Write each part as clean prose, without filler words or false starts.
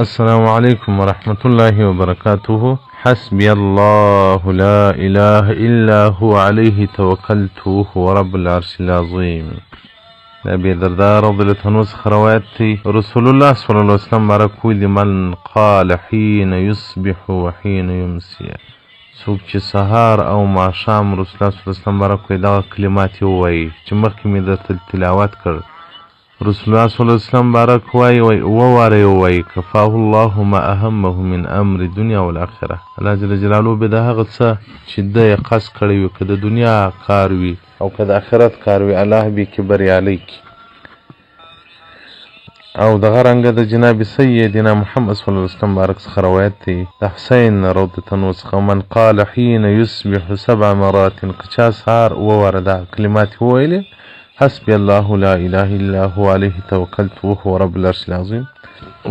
السلام علیکم ورحمة الله وبرکاته. حسبي الله لا اله الا هو علیه توکلت وهو رب العرش العظیم. د ابي درداء رضی الله عنه څخه روایت دی، رسول الله صلی الله علیه وسلم مبارک ویلي: من قال حين يصبح وحين يمسي، څوک چې سهار او ماښام رسول الله صلی الله علیه وسلم مبارک وایي دغه کلمات یې ووایي چې مخکې مې درته تلاوت کړ. رسول الله صلی الله علیه وسلم مبارک وایي، وایي اووه واره یې ووایي، کفاه الله ما اهمه من امر دنیا والآخره. الله جل جلاله به د هغه څه چې ده یې قصد کړی وي، که د دنیا کار وي او که د آخرت کار وي، الله به کې بریالی کړي. او دغه رنګه د جناب سیدنا محمد صلی الله علیه وسلم مبارک څخه روایت دی، د حسین رضی الله عنه څخه: من قال حين يصبح سبع مرات، که چا سهار اووه واره دا کلمات یې وویلې: حسبي الله لا اله الا هو علیه توکلت وهو رب العرش العظیم.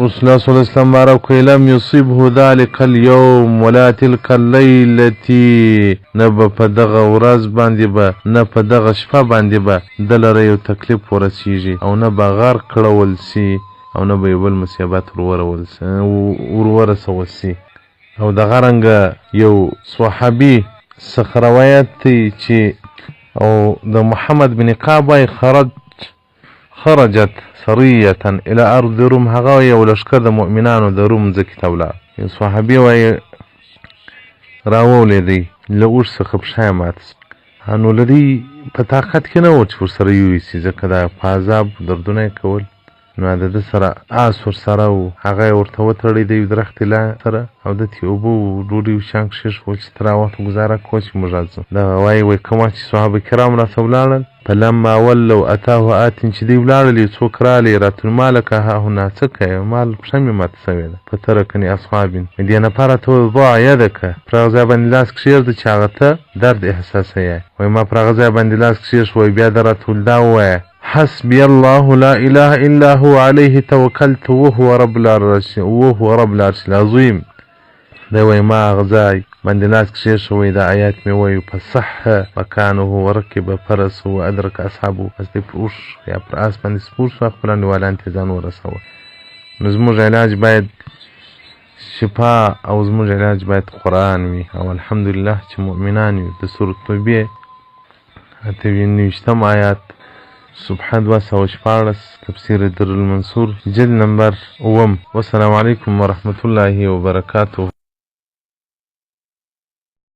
رسول الله صلی الله علیه وسلم مبارک وایي: لم یصبه ذلک اليوم ولا تلک الليلة، نه به په دغه ورځ باندې به نه په دغه شپه باندې به ده لره یو تکلیف ورسیږي، او نه به غرق کړول سي، او نه به یو بل مصیبت ور ورسول سي. او دغه رنګه یو صحابي څخه روایت دی چې او د محمد بن کعب وایي: خرجت سریة الى ارض روم، هغه یو لښکر د مؤمنانو د روم ځکې ته ولاړ. یو صحابي وایي راولېدی، له اوښ څخه پښه یې ماته شوه. نو له دې په طاقت کې نه و چې ورسره یوسي، ځکه دا په عذاب دردونه یې کول. نو د ده سره آس ورسره و، هغه یې ورته وتړی د یو درختې سره، او ده ته یې اوبه او ډوډۍ او شیان کښېښول چې تر هغه وخته ګزاره کوه چې موږ راځو. دغه وایي، وایي کوم وخت چې صحابه کرام راته ولاړل، فلما ولوا اتاه آت، چې دوی ولاړل یو څوک راغلی، راته ما لک ها هنا، څه کوې؟ مال پښه مې ماته شوې ده. فترکني اصحاب، دې نفر راته وویل: ضع یدک، پر هغه ځای باندې لاس کښېږده چې هغه ته درد احساسوې. وایي ما پر هغه ځای باندې لاس کښېښود. وایي بیا ده راته وویل دا ووایه: حسبي الله لا اله الا هو عليه توکلت وهو رب العرش وهو رب العرش العظیم. دی وایي ما هغه ځای باندې لاس کښېښوی، دا آیات مې ووایو: فصح مکانه ورکب فرسه وادرک اصحابه. بس دی پر اوښ یا پر آس باندې سپور شو، خپل انډیوالان ته یې ځان ورسوه. نو زموږ علاج باید شفا او زموږ علاج باید قرآن وي، او الحمدلله چې مؤمنان یو. د سورة توبې 28 آیات، صفحه 216، تفسیر در المنصور، جلد نمبر 7. والسلام علیکم ورحمة الله وبرکاته.